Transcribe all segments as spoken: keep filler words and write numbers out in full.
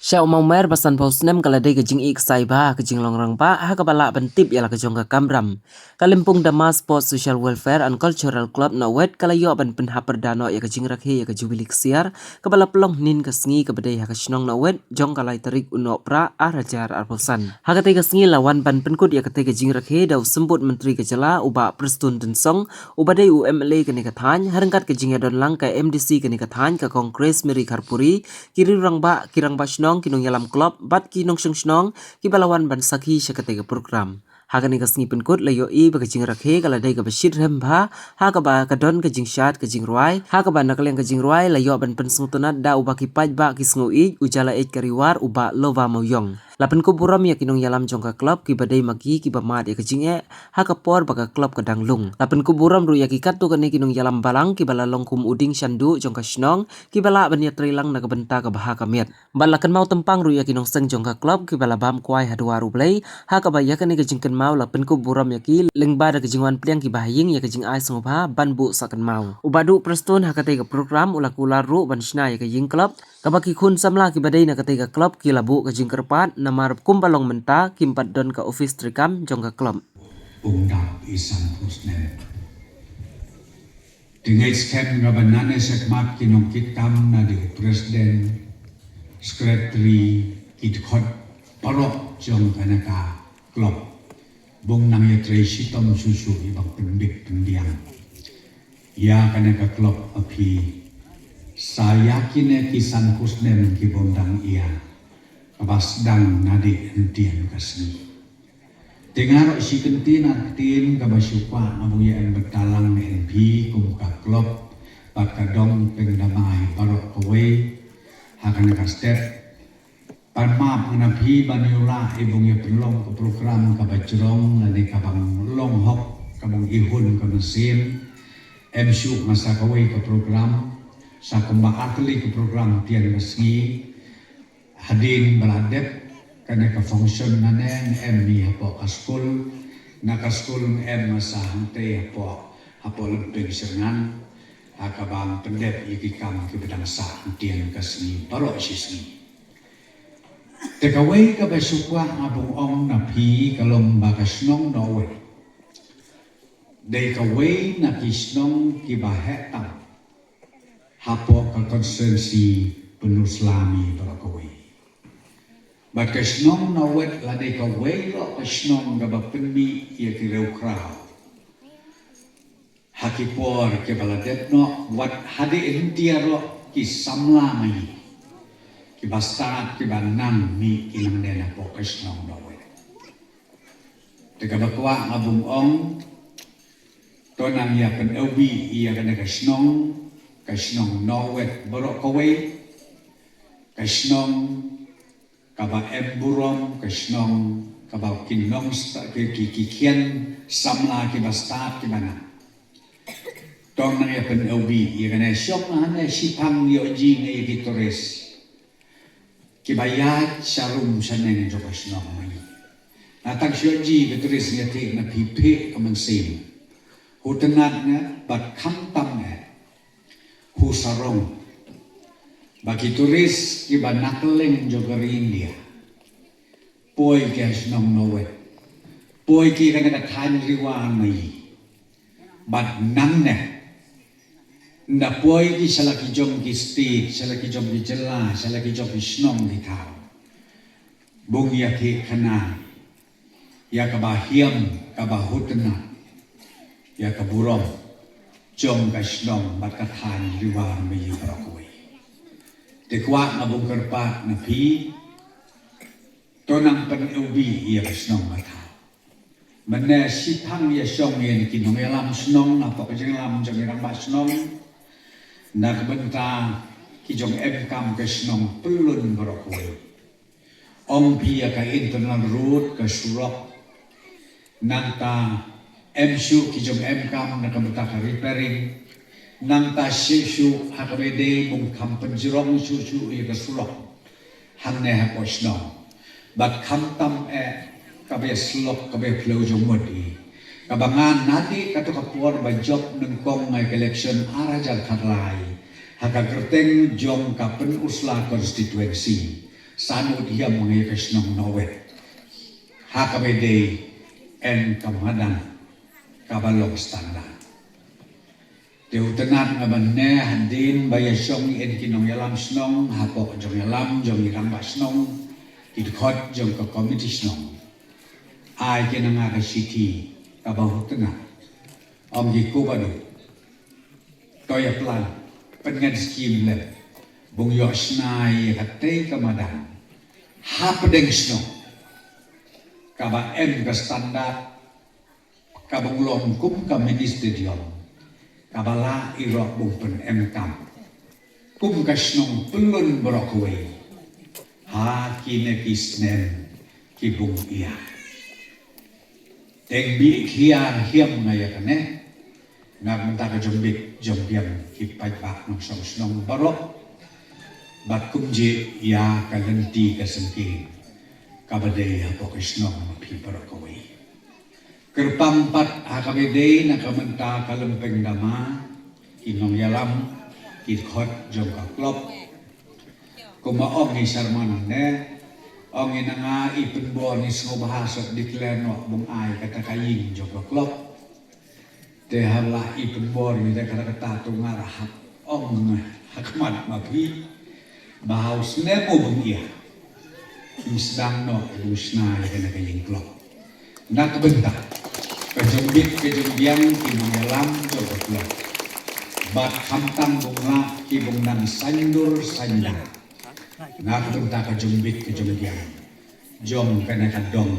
Sha u Mawmer ba san phew snem ka la dei ka jingïeit ksai bha ka jinglong rangbah ha kaba lah ban tip ïa la ka jong ka kamram. Ka lympung Dama Sports Social Welfare and Cultural Club Nowet ka la ïoh ban pynhap pyrda noh ïa ka jingrakhe ïa ka Jubilee Ksiar kaba la pynlong hynnin ka sngi kaba dei ha ka shnong Nowet jong ka lai tarik u Nohprah ar hajar arphew san. Ha katei ka sngi la wan ban pynkut ïa katei ka jingrakhe da u Symbud Myntri ka jylla u Bah Prestone Tynsong uba dei u M L A kane ka thaiñ, ha ryngkat ka jingïadon lang ka M D C kane ka thaiñ ka Kong Grace Mary Kharpuri, ki riew rangbah, ki rangbah shnong, ki nongïalam club bad ki nongshong shnong kiba la wan ban sakhi sha katei ka program. Ha kane ka sngi pynkut la ïohi ba ka jingrakhe ka la dei kaba shitrhem bha ha kaba ka don ka jingshad ka jingrwai, ha kaba na ka liang ka jingrwai la ïoh ban pynsngewtynnat da uba ki paidbah ki sngew ïeit, u Jala Eit ka Riwar u Bah Lova Mawïong. La pynkup burom ïa ki nongïalam jong ka club kiba dei ma ki kiba mad ïa ka jingeh ha ka por ba ka club ka dang lung. La pynkup burom ruh ïa ki katto katne ki nongïalam balang kiba la long kum u dieng shandu jong ka shnong kiba lah ban ïatrei lang na ka bynta kaba ha ka miat. Bad la kynmaw tympang ruh ïa ki nongseng jong ka club kiba la bam kwai ha duwar U Blei, ha kaba ïa kane ka jingkynmaw la pynkup burom ïa ki lyngba da ka jingwan pliang kiba ha ïing ïa ka jingai sngewbha ban buh sah kynmaw. U Bah Duh Prestone ha katei ka program u la kular ruh ban shna ïa ka ïing club kaba ki khun samla kiba dei na katei ka club ki la buh ka jingkyrpad namar kumba long mynta kim pat don ka ophis treikam jong ka club. Ung dap i san phew snem. Te ngeit skhem kaba nane shakhmat ki nongkitkam na dei u president, secretary, ki dkhot baroh jong kane ka club. Bun nang ïatrei shitom shuh shuh ïa ban pynbit pynbiang ïa kane ka club, ha phi sa ïa kine ki san phew snem ki bym dang ïa kaba sdang na dei hynnin ka sngi. Te nga ruh shi kyntien ar kyntien kaba shu kwah nga bun ïa em bynta lang ne em phi kum ka club bad ka dong peng dama hi baroh kawei ha kane ka step. Pan map nga na phi ban ïoh lah i bun ïa pynlong ka program kaba jrong lane kaba long hok kaba i hun ka mynsiem. Em shuh nga sa kawei ka program, sa kumba ar tylli ka program tian ka sngi. Hadien ba la dep kane ka function nane, nga em hi hapoh ka skul, na ka skul nga em nga sa hangtei hapoh, hapoh Lympung Shyrngan, ha kaba pyndep ïa ki kam kiba dang sah hynnin ka sngi baroh shi sngi. Te kawei kaba shu kwah nga bun ong na phi ka long ba ka shnong Nowet dei kawei na ki shnong kiba heh tam hapoh ka constituency Pynursla Mih baroh kawei. Bad ka shnong Nowet la dei kawei ruh ka shnong kaba pynmih ïa ki riewkhraw ha ki por kiba la dep noh, wat hadien hynnin ruh ki samla mih kiba stad kiba nang mih ki nang ne napoh ka shnong Nowet. Te kaba kwah nga bun ong, to nang ïa pynewbih ïa kane ka shnong, ka shnong Nowet baroh kawei, ka shnong kaba em burom, ka shnong kaba ki nongsta-, ki, ki, ki khian samla kiba stad kiba nang. To nang ïa pynewbih ïa kane, shong hangne shiphang ïoh jingïa ki tourist kiba ïaid sharum shaneng jong ka shnong mih. Na tang shu ïoh jingïa ki tourist nga tip na phi phi ka mynsiem. Hutnat nga bad khamtam eh hu sarong ba ki tourist kiba na kylleng jong ka ri India poi ki ha shnong Nowet, poi ki kane ka thaiñ Riwar Mih. Bad nangne, ynda poi ki sha la ki jong ki state, sha la ki jong ki jylla, sha la ki jong ki shnong ki thaw, bun ïa ki khana ïa kaba hiam, kaba hutnat ïa ka burom jong ka shnong bad ka thaiñ Riwar Mih baroh kawei. Te kwah nga bun kyrpad na phi, to nang pynewbih ïa ka shnong ka thaw. Mynne shiphang ïa shong ïa ki nongïalam shnong, hapoh ka jingïalam jong ki rangbah shnong, na ka bynta ki jong em kam ka shnong pyllun baroh kawei. Ong phi ïa ka internal road, ka surok, nangta em shuh ki jong em kam na ka bynta ka repairing, nangta shuh shuh ha kaba dei bun kham pynjrong shuh shuh ïa ka surok hangne hapoh shnong. Bad khamtam eh kaba ïasyllok kaba ïaphyllaw jingmut hi. Kaba nga nadei kato ka por ba jop nyngkong ha ka election ar hajar khatlai ha ka kyrteng jong ka Pynursla constituency, San ngut hiam nga ïa ka shnong Nowet ha kaba dei en ka madan kaba long standard. Te u tnat nga ban ne hadien ba ïa shong ïa en ki nongïalam shnong, hapoh jong ïalam jong i rangbah shnong, ki dkhot jong ka komiti shnong, ai ki na nga ka shithi kaba u tnat. Ong ki, ko Bah Duh, to ïa plan pynngat skim lem, bun ïoh shna ïa katei ka madan hapdeng shnong kaba em ka standard, kaba long kum ka mini stadium, kaba lah ïa u bun pynemkam kum ka shnong pyllun baroh kawei ha kine ki snem ki bun ïa. Teng bih khia hiam nga ïa kane na ka bynta ka jong bit jong biang ki paidbah nongshong shnong baroh, bad kumjuh ïa ka lynti ka sengkeng kaba dei hapoh ka shnong ma phi baroh kawei. Kyrpang pat ha kaba dei na ka bynta ka lempeng dama, ki nongïalam, ki dkhot jong ka klub. Kumba ong i Sharman ne, ong i na nga i pynbor ngi sngewbha sa declare noh bun ai kata ka ïing jong ka klub. Te haba la i pynbor ngi da kata kata tu nga la hap ong ha khmat ma phi ba ha u snem u bun ïa, ngi sdang noh u shna ïa kane ka ïing klub. Na ka bynta ka jong bit ka jong biang ki nongïalam jong ka klub, bad khamtam bun lah ki bun nang saiñdur saiñda na ka bynta ka jong bit ka jong biang jong kane ka dong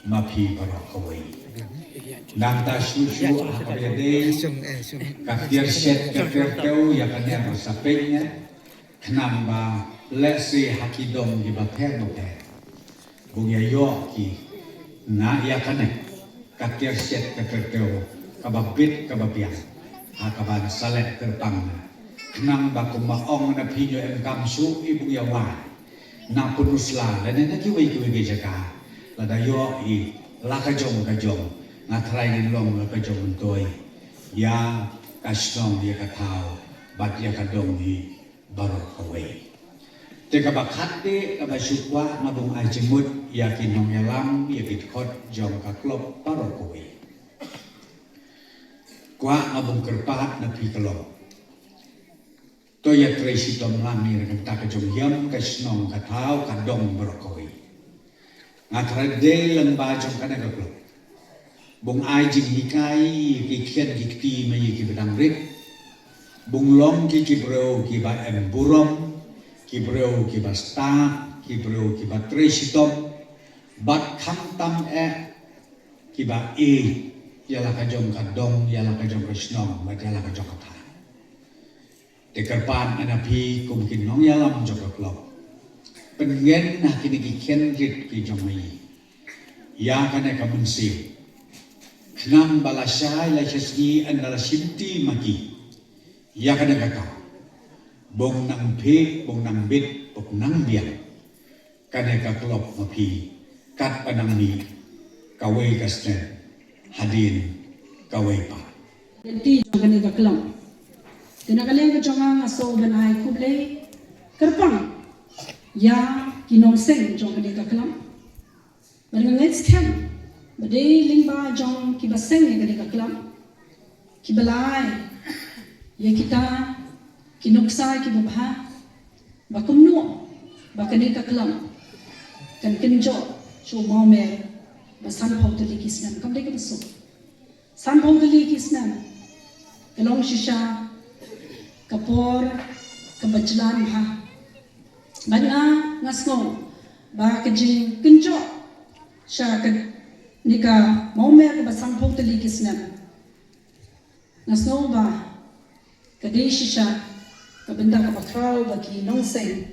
ma phi baroh kawei. Nangta shuh shuh ha kaba dei ka tiar shet ka tiar tew ïa kane ka sapeng ne, khnang ba lehse ha ki dong kiba pher ba pher bun ïa ïoh ki na ïa kane ka tiar shet ka tiar tew kaba bit kaba biang ha kaba sa leh kyrpang, khnang ba kumba ong na phi, ïoh emkam shuh i bun ïa wai na Pynursla lane na kiwei kiwei ki jaka, lada ïoh i la ka jong ka jong, nga trai ngan long la ka jong myntoi ïa ka shnong ïa ka thaw bad ïa ka dong hi baroh kawei. Te kaba khatduh kaba shu kwah nga bun ai jingmut ïa ki nongïalam ïa ki dkhot jong ka klub baroh kawei. Kwah nga bun kyrpad na phi ka long, to ïa trei shitom lang ïa kata ka jong hiam ka shnong ka thaw ka dong baroh kawei. Nga trai dei lyngba jong kane ka klub bun ai jinghikai ïa ki khian ki kti ma ïa kiba dang rit, bun long ki ki briew kiba em burom, ki briew kiba stad, ki briew kiba trei shitom, bad khamtam eh kiba ïeit ïa la ka jong ka dong, ïa la ka jong ka shnong bad ïa la ka jong ka thaw. Te kyrpad nga na phi kum ki nongïalam jong ka klub, pynngen ha kine ki khian rit ki jong ngi ïa kane ka mynsiem, khnang ba lashai lashisngi ynda la shimti ma ki ïa kane ka kam, bun nang phi, bun nang bit, bun nang biang kane ka klub ma phi katba nang mih kawei ka snem hadien kawei pat. Lynti jong kane ka klub, te na ka liang ka jong nga nga sngew ban ai khublei kyrpang ïa ki nongseng jong kane ka klub. Bad nga ngeit skhem ba dei lyngba jong kiba seng ïa kane ka klub kiba la ai ïa kita ki nuksa kiba bha ba kumno ba kane ka klub kan kynjoh sha u mawmer ba sanphew tylli ki snem, kam dei kaba suk. Sanphew tylli ki snem ka long shisha ka por kaba jlan bha. Bad nga, nga sngew ba ka jingkynjoh sha kane ka mawmer kaba sanphew tylli ki snem, nga sngew ba ka dei shisha ka bynta kaba khraw ba ki nongseng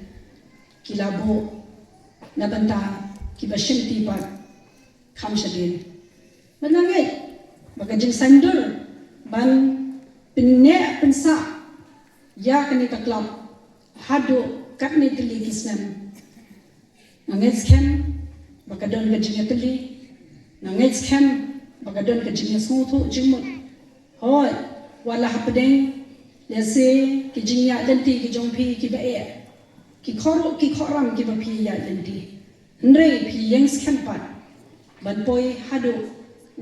ki la buh na bynta kiba shimti pat kham shadien. Bad nga ngeit ba ka jingsaiñdur ban pynneh pynsah ïa kane ka klub haduh katne tylli ki snem, nga ngeit skhem ba ka don ka jingïatylli. Nga ngeit skhem ba ka don ka jingïasngewthuh jingmut. Hooid, wat la hapdeng lehse ki jingïaid lynti ki jong phi kiba eh, ki khor ki khoram kiba phi ïaid lynti. Hynrei phi ïeng skhem pat ban poi haduh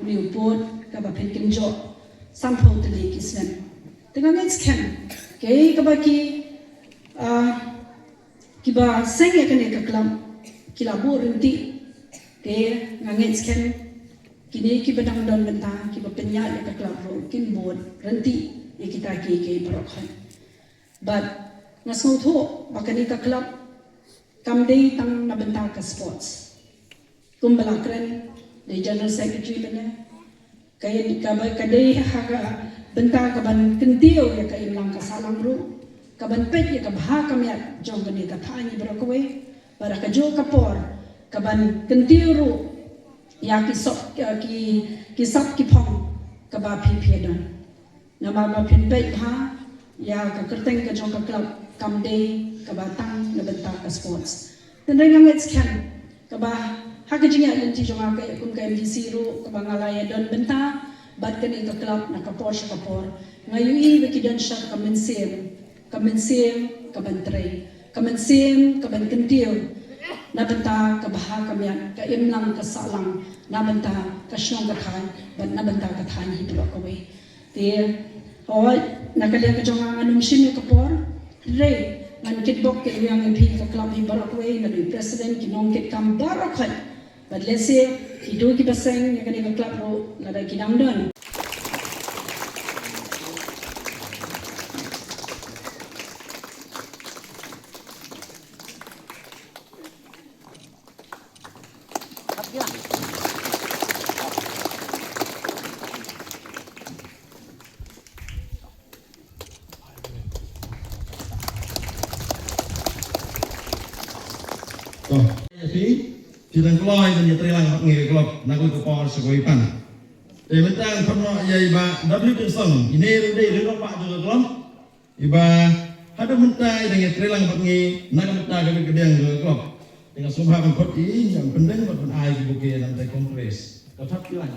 une u pud kaba phin kynjoh sanphew tylli ki snem. Te nga ngeit skhem, kaei kaba ki, ah, kiba seng ïa kane ka club ki la buh ryntih. Te nga ngeit skhem kine kiba dang don mynta kiba pynïaid ïa ka club ruh kin bud ryntih ïa kita kiei kiei baroh khoit. Bad nga sngewthuh ba kane ka club kam dei tang na bynta ka sports. Kumba la kren da i General Secretary mynne, ka, ka, ka dei ha ka bynta kaban kyntiew ïa ka imlang ka sahlang ruh, kaban peit ïa ka bha ka miat jong kane ka thaiñ baroh kawei, bad ha kajuh ka por kaban kyntiew ruh ïa ki sop, ïa ki, ki sap ki phong kaba phi phi don. Namar ba phin peit bha ïa ka kyrteng ka jong ka club kam dei kaba tang na bynta ka sports. Hynrei nga ngeit skhem kaba ha ka jingïaid lynti jong nga kum ka M D C ruh kaba nga la ïa don bynta bad kane ka club na ka por sha ka por, nga ïohi ba ki don sha ka mynsiem, ka mynsiem kaban trei, ka mynsiem kaban kyntiew na bynta ka bha ka miat, ka imlang ka sahlang, na bynta ka shnong ka thaiñ bad na bynta ka thaiñ hi baroh kawei. Te hooid, na ka liang ka jong nga ngan ym shim ïa ka por, hynrei ngan kitbok kitweng ïa phi ka club hi baroh kawei, naduh i president, ki nongkitkam baroh khoit. Bad lehse kito kiba seng ïa kane ka club ruh lada ki dang don. To, ïa phi, phi dang kloi ban ïatreilang bad ngi ka club na kawei ka por sha kawei pat. Te mynta ngan khot noh ïa i Bah W. Tynsong, ine ruh dei i rangbah jong ka club. Iba haduh mynta i dang ïatreilang bad ngi na ka bynta ka bit ka biang jong ka club. Te nga sngewbha ban khot i, ïa pyndeng bad ban ai ki bouquet na ka bynta ka congress. Ka thap ki lai.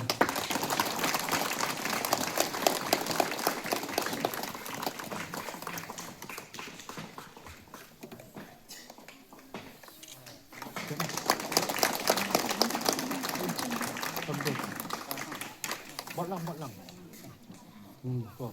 Bot lang, bot lang. Hmm, ko.